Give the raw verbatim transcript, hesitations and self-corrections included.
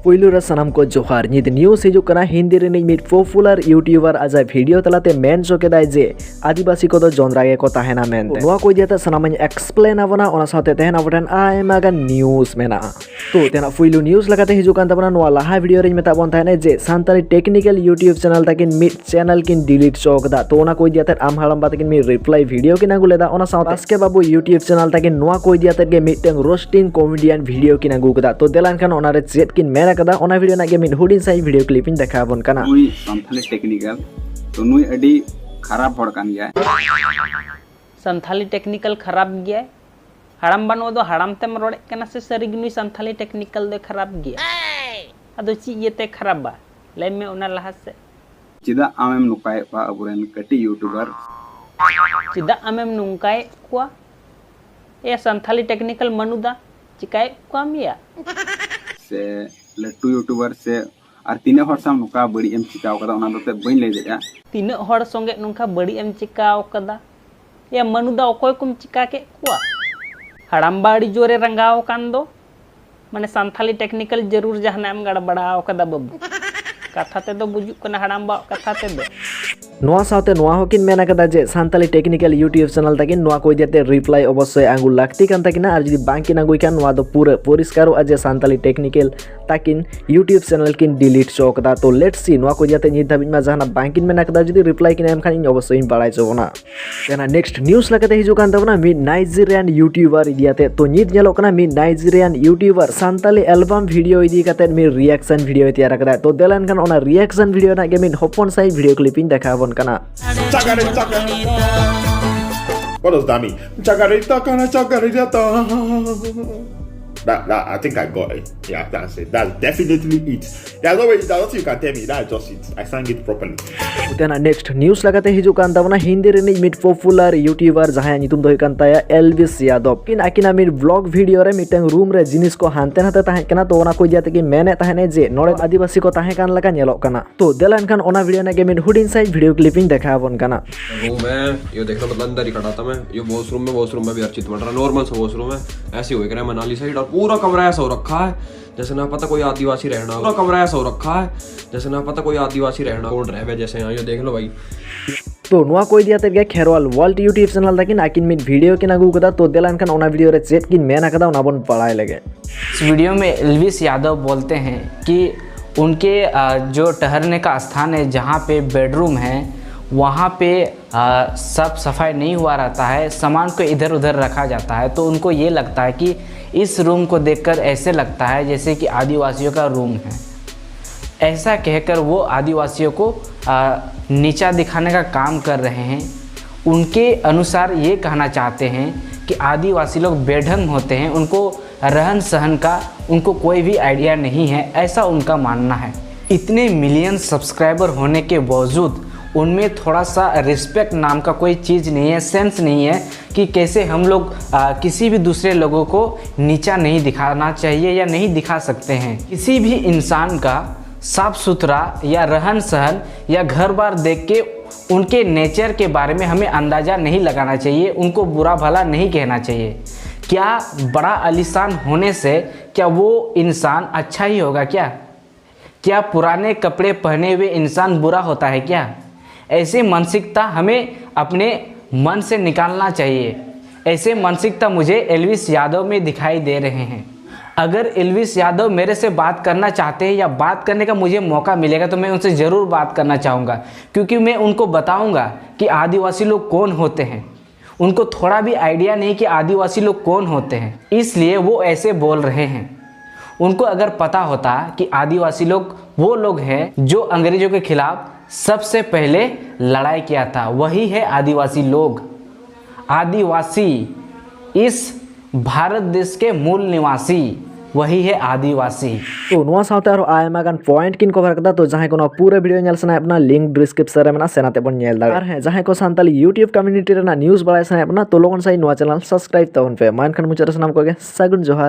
ᱯᱩᱭᱞᱩ ᱨᱮ ᱥᱟᱱᱟᱢ ᱠᱚ ᱡᱚᱦᱟᱨ᱾ ᱧᱤᱛ news ᱦᱤᱡᱩᱜ ᱠᱟᱱᱟ, ᱦᱤᱱᱫᱤ ᱨᱤᱱᱤᱡ ᱢᱤᱫ popular YouTuber ᱟᱡᱟᱜ video ᱛᱟᱞᱟᱛᱮ ᱢᱮᱱ ᱪᱚ ᱠᱮᱫᱟᱭ ᱡᱮ ᱟᱹᱫᱤᱵᱟᱹᱥᱤ ᱠᱚᱫᱚ ᱡᱚᱸᱫᱽᱨᱟ ᱜᱮᱠᱚ ᱛᱟᱦᱮᱱᱟ ᱢᱮᱱᱛᱮ᱾ ᱱᱚᱣᱟ ᱠᱚ ᱤᱫᱤ ᱠᱟᱛᱮ ᱥᱟᱱᱟᱢᱟᱜ ᱤᱧ explain ᱟᱵᱚᱱᱟ, ᱚᱱᱟ ᱥᱟᱶᱛᱮ ᱛᱮᱦᱮᱧ ᱟᱵᱚ ᱴᱷᱮᱱ ᱟᱭᱢᱟ ᱜᱟᱱ news ᱢᱮᱱᱟᱜᱼᱟ᱾ ᱛᱚ ᱛᱮᱱᱟᱜ ᱯᱩᱭᱞᱩ news ᱞᱮᱠᱟᱛᱮ ᱦᱤᱡᱩᱜ ᱠᱟᱱ ᱛᱟᱵᱚᱱᱟ, ᱱᱚᱣᱟ ᱞᱟᱦᱟ video ᱨᱮᱧ ᱢᱮᱛᱟᱜ ᱵᱚᱱ ᱛᱟᱦᱮᱱᱟ ᱡᱮ ᱥᱟᱱᱛᱟᱲᱤ technical YouTube channel ᱛᱟᱹᱠᱤᱱ ᱢᱤᱫ channel ᱠᱤᱱ delete ᱪᱚ ᱠᱟᱫᱟ᱾ ᱛᱚ ᱚᱱᱟ ᱠᱚ ᱤᱫᱤ ᱠᱟᱛᱮ ᱟᱢ ᱦᱟᱲᱟᱢ ᱵᱟ ᱛᱟᱹᱠᱤᱱ ᱢᱤᱫ reply video ᱠᱤᱱ ᱟᱹᱜᱩ ᱞᱮᱫᱟ, ᱚᱱᱟ ᱥᱟᱶᱛᱮ ᱵᱟᱥᱠᱮ ᱵᱟᱹᱵᱩ YouTube channel ᱛᱟᱹᱠᱤᱱ ᱱᱚᱣᱟ ᱠᱚ ᱤᱫᱤ ᱠᱟᱛᱮ ᱜᱮ ᱢᱤᱫᱴᱟᱝ roasting comedian video ᱠᱤᱱ ᱟᱹᱜᱩ ᱠᱟᱫᱟ᱾ ᱛᱚ ᱫᱮᱞᱟ ᱮᱱᱠᱷᱟᱱ ᱚᱱᱟᱨᱮ ᱪᱮᱫ ᱠᱤᱱ ᱢᱮᱱ ᱟᱠᱟᱫᱟ, ᱚᱱᱟ video ᱨᱮᱱᱟᱜ ᱜᱮ ᱢᱤᱫ ᱦᱩᱰᱤᱧ ᱥᱟᱺᱦᱤᱡ video clip ᱤᱧ ᱫᱮᱠᱷᱟᱣ ᱟᱵᱚᱱ ᱠᱟᱱᱟ᱾ ᱱᱩᱭ ᱥᱟᱱᱛᱷᱟᱞᱤ technical, ᱛᱚ ᱱᱩᱭ ᱟᱹᱰᱤ ᱠᱷᱟᱨᱟᱯ ᱦᱚᱲ ᱠᱟᱱ ᱜᱮᱭᱟᱭ᱾ ᱥᱟᱱᱛᱷᱟᱞᱤ technical ᱠᱷᱟᱨᱟᱯ ᱜᱮᱭᱟᱭ? ᱦᱟᱲᱟᱢ ᱵᱟ, ᱱᱚᱣᱟ ᱫᱚ ᱦᱟᱲᱟᱢ ᱛᱮᱢ ᱨᱚᱲᱮᱫ ᱠᱟᱱᱟ ᱥᱮ ᱥᱟᱹᱨᱤ ᱜᱮ ᱱᱩᱭ ᱥᱟᱱᱛᱷᱟᱞᱤ technical ᱫᱚᱭ ᱠᱷᱟᱨᱟᱯ ᱜᱮᱭᱟ? ᱟᱫᱚ ᱪᱮᱫ ᱤᱭᱟᱹᱛᱮ ᱠᱷᱟᱨᱟᱯᱟ? ᱞᱟᱹᱭ ᱢᱮ ᱚᱱᱟ ᱞᱟᱦᱟ ᱥᱮᱫ᱾ ᱪᱮᱫᱟᱜ ᱟᱢᱮᱢ ᱱᱚᱝᱠᱟᱭᱮᱫ ᱠᱚᱣᱟ ᱟᱵᱚᱨᱮᱱ ᱠᱟᱹᱴᱤᱡ YouTuber? ᱪᱮᱫᱟᱜ ᱟᱢᱮᱢ ᱱᱚᱝᱠᱟᱭᱮᱫ ᱠᱚᱣᱟ? ᱮ ᱥᱟᱱᱛᱷᱟᱞᱤ technical ᱢᱟᱱᱩ ᱫᱟ, ᱪᱤᱠᱟᱭᱮᱫ ᱠᱚᱣᱟᱢ ᱭᱟ? ᱥᱮ ᱞᱟᱹᱴᱩ YouTuber ᱥᱮ ᱟᱨ ᱛᱤᱱᱟᱹᱜ ᱦᱚᱲ ᱥᱟᱶ ᱱᱚᱝᱠᱟ ᱵᱟᱹᱲᱤᱡ ᱮᱢ ᱪᱤᱠᱟᱹ ᱟᱠᱟᱫᱟ, ᱚᱱᱟ ᱫᱚ ᱛᱮ ᱵᱟᱹᱧ ᱞᱟᱹᱭ ᱫᱟᱲᱮᱭᱟᱜᱼᱟ᱾ ᱛᱤᱱᱟᱹᱜ ᱦᱚᱲ ᱥᱚᱸᱜᱮ ᱱᱚᱝᱠᱟ ᱵᱟᱹᱲᱤᱡ ᱮᱢ ᱪᱤᱠᱟᱹ ᱟᱠᱟᱫᱟ? ᱮ ᱢᱟᱱᱩ ᱫᱟ, ᱚᱠᱚᱭ ᱠᱚᱢ ᱪᱤᱠᱟ ᱠᱮᱫ ᱠᱚᱣᱟ? ᱦᱟᱲᱟᱢ ᱵᱟ ᱟᱹᱰᱤ ᱡᱳᱨᱮ ᱨᱟᱸᱜᱟᱣ ᱟᱠᱟᱱ ᱫᱚ᱾ ᱢᱟᱱᱮ ᱥᱟᱱᱛᱷᱟᱞᱤ technical ᱡᱟᱹᱨᱩᱲ ᱡᱟᱦᱟᱱᱟᱜ ᱮᱢ ᱜᱟᱲᱵᱟᱲᱟᱣ ᱠᱟᱫᱟ ᱵᱟᱹᱵᱩ᱾ ᱠᱟᱛᱷᱟ ᱛᱮᱫᱚ ᱵᱩᱡᱩᱜ ᱠᱟᱱᱟ ᱦᱟᱲᱟᱢ ᱵᱟᱣᱟᱜ ᱠᱟᱛᱷᱟ ᱛᱮᱫᱚ᱾ ᱱᱚᱣᱟ ᱥᱟᱶᱛᱮ ᱱᱚᱣᱟ ᱦᱚᱸᱠᱤᱱ ᱢᱮᱱ ᱟᱠᱟᱫᱟ ᱡᱮ ᱥᱟᱱᱛᱟᱞᱤ technical YouTube channel ᱛᱟᱹᱠᱤᱱ ᱱᱚᱣᱟ ᱠᱚ ᱤᱫᱤ ᱠᱟᱛᱮ reply ᱚᱵᱚᱥᱥᱳᱭ ᱟᱹᱜᱩ ᱞᱟᱹᱠᱛᱤ ᱠᱟᱱ ᱛᱟᱹᱠᱤᱱᱟ, ᱟᱨ ᱡᱩᱫᱤ ᱵᱟᱝ ᱠᱤᱱ ᱟᱹᱜᱩᱭ ᱠᱷᱟᱱ ᱱᱚᱣᱟ ᱫᱚ ᱯᱩᱨᱟᱹ ᱯᱚᱨᱤᱥᱠᱟᱨᱚᱜᱼᱟ ᱡᱮ ᱥᱟᱱᱛᱟᱞᱤ technical ᱛᱟᱹᱠᱤᱱ YouTube channel ᱠᱤᱱ delete ᱪᱚ ᱠᱟᱫᱟ᱾ ᱛᱚ let's see, ᱱᱚᱣᱟ ᱠᱚ ᱤᱫᱤ ᱠᱟᱛᱮ ᱱᱤᱛ ᱫᱷᱟᱹᱵᱤᱡ ᱢᱟ ᱡᱟᱦᱟᱱᱟᱜ ᱵᱟᱝ ᱠᱤᱱ ᱢᱮᱱ ᱟᱠᱟᱫᱟ, ᱡᱩᱫᱤ reply ᱠᱤᱱ ᱮᱢ ᱠᱷᱟᱱ ᱤᱧ ᱚᱵᱚᱥᱥᱳᱭ ᱤᱧ ᱵᱟᱲᱟᱭ ᱪᱚ ᱵᱚᱱᱟ᱾ ᱛᱮᱱᱟᱜ next news ᱞᱮᱠᱟᱛᱮ ᱦᱤᱡᱩᱜ ᱠᱟᱱ ᱛᱟᱵᱚᱱᱟ ᱢᱤᱫ Nigerian YouTuber ᱤᱫᱤ ᱠᱟᱛᱮ᱾ ᱛᱚ ᱱᱤᱛ ᱧᱮᱞᱚᱜ ᱠᱟᱱᱟ ᱢᱤᱫ Nigerian YouTuber Santali album video ᱤᱫᱤ ᱠᱟᱛᱮ ᱢᱤᱫ reaction video ᱛᱮᱭᱟᱨ ᱟᱠᱟᱫᱟ᱾ ᱛᱚ ᱫᱮᱞᱟ ᱮᱱᱠᱷᱟᱱ ᱚᱱᱟ reaction video ᱨᱮᱱᱟᱜ ᱜᱮ ᱢᱤᱫ ᱦᱚᱯᱚᱱ ᱥᱟᱺᱦᱤᱡ video clip ᱤᱧ ᱫᱮᱠᱷᱟᱣ ᱟᱵᱚᱱ ᱠᱟᱱᱟ᱾ Chakari, chakari. What does that mean? Chakari, chakari, chakari, chakari. That, that, I think I got it. Yeah, that's it. That's definitely it. There's no way, there's nothing you can tell me. That's just it. I sang it properly. ᱛᱮᱱᱟᱜ next news ᱞᱮᱠᱟᱛᱮ ᱦᱤᱡᱩᱜ ᱠᱟᱱ ᱛᱟᱵᱚᱱᱟ ᱦᱤᱱᱫᱤ ᱨᱤᱱᱤᱡ ᱢᱤᱫ popular YouTuber ᱡᱟᱦᱟᱸᱭᱟᱜ ᱧᱩᱛᱩᱢ ᱫᱚ ᱦᱩᱭᱩᱜ ᱠᱟᱱ ᱛᱟᱭᱟ ᱮᱞᱵᱤᱥ ᱭᱟᱫᱚᱵ᱾ ᱠᱤᱱ ᱟᱹᱠᱤᱱᱟᱜ ᱢᱤᱫ vlog video ᱨᱮ ᱢᱤᱫᱴᱟᱝ room ᱨᱮ ᱡᱤᱱᱤᱥ ᱠᱚ ᱦᱟᱱᱛᱮ ᱱᱟᱛᱮ ᱛᱟᱦᱮᱸ ᱠᱟᱱᱟ, ᱛᱚ ᱚᱱᱟ ᱠᱚ ᱤᱫᱤ ᱠᱟᱛᱮ ᱠᱤᱱ ᱢᱮᱱᱮᱫ ᱛᱟᱦᱮᱸᱱᱟ ᱡᱮ ᱱᱚᱰᱮ ᱟᱹᱫᱤᱵᱟᱹᱥᱤ ᱠᱚ ᱛᱟᱦᱮᱸ ᱠᱟᱱ ᱞᱮᱠᱟ ᱧᱮᱞᱚᱜ ᱠᱟᱱᱟ᱾ ᱛᱚ ᱫᱮᱞᱟ ᱮᱱᱠᱷᱟᱱ ᱚᱱᱟ video ᱨᱮᱱᱟᱜ ᱜᱮ ᱢᱤᱫ ᱦᱩᱰᱤᱧ ᱥᱟᱺᱦᱤᱡ video clip ᱤᱧ ᱫᱮᱠᱷᱟᱣ ᱟᱵᱚᱱ ᱠᱟᱱᱟ᱾ रूम है, ये देख लो, मतलब अंदर ही खड़ा था मैं। ये वॉशरूम में, वॉशरूम में भी हर चीज बन रहा है, नॉर्मल सा वॉशरूम है। ऐसे ही हो गया मनाली साइड। और पूरा कमरा ऐसा हो रखा है जैसे ना पता कोई आदिवासी रहना, पूरा कमरा ऐसा हो रखा है जैसे ना पता कोई आदिवासी रहना। कौन रह जैसे यहाँ, ये देख लो भाई। ᱛᱚ ᱱᱚᱣᱟ ᱠᱚ ᱤᱫᱤ ᱠᱟᱛᱮ ᱜᱮ ᱠᱷᱮᱨᱣᱟᱞ ᱣᱟᱨᱞᱰ YouTube ᱪᱮᱱᱮᱞ ᱛᱟᱹᱠᱤᱱ ᱟᱹᱠᱤᱱ ᱢᱤᱫ ᱵᱷᱤᱰᱤᱭᱳ ᱠᱤᱱ ᱟᱹᱜᱩ ᱠᱟᱫᱟ᱾ ᱛᱚ ᱫᱮᱞᱟ ᱮᱱᱠᱷᱟᱱ ᱚᱱᱟ ᱵᱷᱤᱰᱤᱭᱳ ᱨᱮ ᱪᱮᱫ ᱠᱤᱱ ᱢᱮᱱ ᱟᱠᱟᱫᱟ ᱚᱱᱟ ᱵᱚᱱ ᱵᱟᱲᱟᱭ ᱞᱮᱜᱮ᱾ इस वीडियो में एलविश यादव बोलते हैं कि उनके अ, जो ठहरने का स्थान है, जहाँ पे बेडरूम है, वहाँ पे अ, साफ सफाई नहीं हुआ रहता है, सामान को इधर उधर रखा जाता है। तो उनको ये लगता है कि इस रूम को देखकर ऐसे लगता है जैसे कि आदिवासियों का रूम है। ऐसा कहकर वो आदिवासियों को अ, नीचा दिखाने का काम कर रहे हैं। उनके अनुसार ये कहना चाहते हैं कि आदिवासी लोग बेढंग होते हैं, उनको रहन सहन का उनको कोई भी आइडिया नहीं है, ऐसा उनका मानना है। इतने मिलियन सब्सक्राइबर होने के बावजूद उनमें थोड़ा सा रिस्पेक्ट नाम का कोई चीज़ नहीं है, सेंस नहीं है कि कैसे हम लोग आ, किसी भी दूसरे लोगों को नीचा नहीं दिखाना चाहिए या नहीं दिखा सकते हैं। किसी भी इंसान का साफ सुथरा या रहन सहन या घर बार देख के उनके नेचर के बारे में हमें अंदाज़ा नहीं लगाना चाहिए, उनको बुरा भला नहीं कहना चाहिए। क्या बड़ा आलीशान होने से क्या वो इंसान अच्छा ही होगा क्या? क्या पुराने कपड़े पहने हुए इंसान बुरा होता है क्या? ऐसी मानसिकता हमें अपने मन से निकालना चाहिए। ऐसे मानसिकता मुझे एलविश यादव में दिखाई दे रहे हैं। अगर एलविश यादव मेरे से बात करना चाहते हैं या बात करने का मुझे मौका मिलेगा तो मैं उनसे ज़रूर बात करना चाहूँगा, क्योंकि मैं उनको बताऊँगा कि आदिवासी लोग कौन होते हैं। उनको थोड़ा भी आइडिया नहीं कि आदिवासी लोग कौन होते हैं, इसलिए वो ऐसे बोल रहे हैं। उनको अगर पता होता कि आदिवासी लोग वो लोग हैं जो अंग्रेजों के खिलाफ सबसे पहले लड़ाई किया था, वही है आदिवासी लोग। आदिवासी इस भारत देश के मूल निवासी, वही है आदिवासी। ᱛᱚ ᱱᱚᱣᱟ ᱥᱟᱶᱛᱮ ᱟᱨᱦᱚᱸ ᱟᱭᱢᱟ ᱜᱟᱱ ᱯᱚᱭᱮᱱᱴ ᱠᱤᱱ ᱠᱚᱵᱷᱟᱨ ᱠᱟᱫᱟ᱾ ᱛᱚ ᱡᱟᱦᱟᱸᱭ ᱠᱚ ᱱᱚᱣᱟ ᱯᱩᱨᱟᱹ ᱵᱷᱤᱰᱤᱭᱳ ᱧᱮᱞ ᱥᱟᱱᱟᱭᱮᱫ ᱵᱚᱱᱟ, ᱞᱤᱝᱠ ᱰᱤᱥᱠᱨᱤᱯᱥᱚᱱ ᱨᱮ ᱢᱮᱱᱟᱜᱼᱟ, ᱥᱮᱱ ᱟᱛᱮ ᱵᱚᱱ ᱧᱮᱞ ᱫᱟᱲᱮᱭᱟᱜᱼᱟ᱾ ᱟᱨ ᱦᱮᱸ, ᱡᱟᱦᱟᱸᱭ ᱠᱚ ᱥᱟᱱᱛᱟᱞᱤ YouTube ᱠᱚᱢᱭᱩᱱᱤᱴᱤ ᱨᱮᱱᱟᱜ ᱱᱤᱭᱩᱡᱽ ᱵᱟᱲᱟᱭ ᱥᱟᱱᱟᱭᱮᱫ ᱵᱚᱱᱟ, ᱛᱚ ᱞᱚᱜᱚᱱ ᱥᱟᱺᱦᱤᱡ ᱱᱚᱣᱟ ᱪᱮᱱᱮᱞ ᱥᱟᱵᱥᱠᱨᱟᱭᱤᱵ ᱛᱟᱵᱚᱱ ᱯᱮ᱾ ᱢᱟ ᱮᱱᱠᱷᱟᱱ ᱢᱩᱪᱟᱹᱫ ᱨᱮ ᱥᱟᱱᱟᱢ ᱠᱚᱜᱮ ᱥᱟᱹᱜᱩᱱ ᱡᱚᱦᱟᱨ᱾